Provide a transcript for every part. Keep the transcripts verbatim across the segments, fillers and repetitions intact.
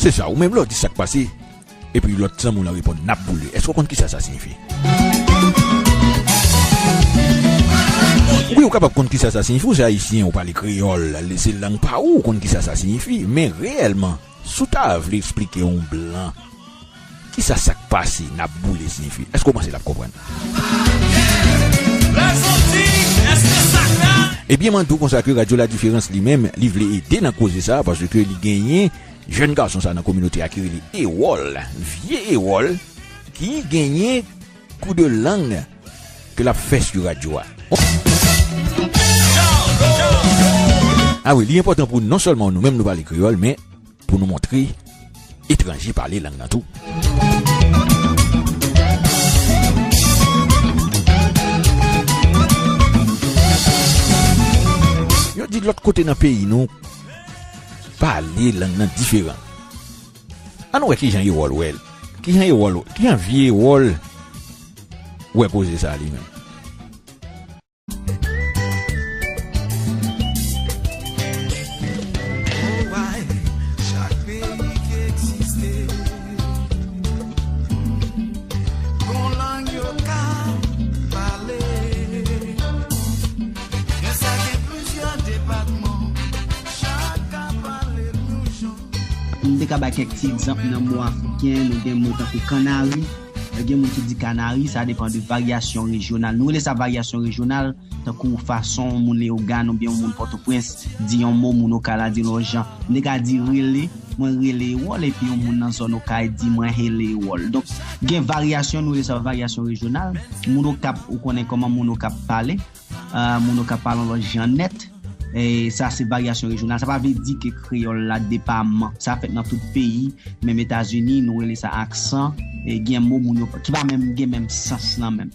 Se sa, ou menm lè w di sa k pase, epi lòt zanmi w lan reponn, "N ap boule." Èske w konn kisa sa siyifi? Wi, ou kapab konn kisa sa siyifi, ou se ayisyen, ou pale kreyòl, se lang pa ou, ou konn kisa sa siyifi, men reyèlman, si w ta vle eksplike yon blan kisa sa k pase, "N ap boule" siyifi, èske w panse l ap konprann? Ebyen, mwen di w konsa ke Radyo La Diferans li menm, li vle ede nan koze sa, paske li genyen jèn gason sa nan kominote a ki rele Ewòl, vye Ewòl, ki genyen kou de lang ke l ap fè sou radyo a. A wi, li enpòtan pou non sèlman nou menm nou pale kreyòl, men pou nou montre etranje pale lang nan tou. Yo di lòt kote nan peyi nou, pale lang nan diferan. Ann wè kijan Ewòl wè l. Kijan Ewòl, kijan vye Ewòl wè koze sa li menm. Gon lang yo ka pale. Gen sa gen plizyè depatman, chak ka pale l yon jan. M te ka bay kèk ti egzanp nan mo afriken, nou gen mo tankou kanari, gen moun ki di kanari, sa depann de varyasyon rejyonal. Nou rele sa varyasyon rejyonal, tankou fason yon moun Leyogàn oubyen yon moun Pòtoprens di yon mo, moun Okay la di l yon jan. M te ka di rele, mwen rele Ewòl, epi yon moun nan zòn Okay di mwen hele Ewòl. Donk, gen varyasyon, nou rele sa varyasyon rejyonal. Moun Okap, ou konnen kòman moun Okap pale. Ah, moun Okap pale yon lòt jan nèt. E sa se varyasyon rejyonal. Sa pa vle di ke kreyòl la depaman. Sa fèt nan tout peyi. Menm Etazini, nou rele sa aksan. E gen mo moun yo ki pa menm gen menm sans lan menm.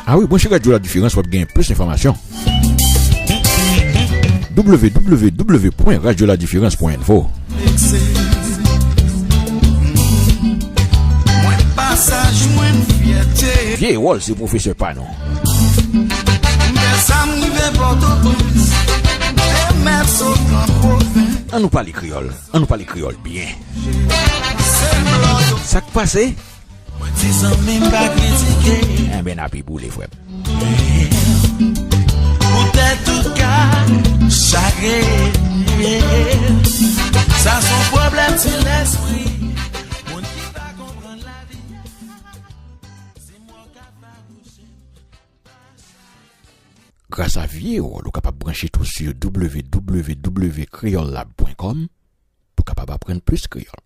Ah wi, branche Radyo La Diferans, w ap gen plis enfòmasyon. W W W pwen radyo la diferans pwen enfo. Mwen pa sa jwenn fyète. Vye Ewòl se pwofesè pa nou. M fè sa m rive Pòtoprens. Te mèt sot nan pwovens. Ann nou pale kreyòl. Ann nou pale kreyòl byen. Se blòdò. Sa k pase? Mwen di zanmi m pa kritike. Enben, n ape boule, frè m. Poutèt tout ka chagren. Sa se yon pwoblèm ti lespri. Moun ki pa konprann lavi a, se mò k ap fawouche. Gras a Vye Ewòl, ou kapab branche tou sou W W W kreyòl lab pwen kòm pou w kapab aprann plis kreyòl.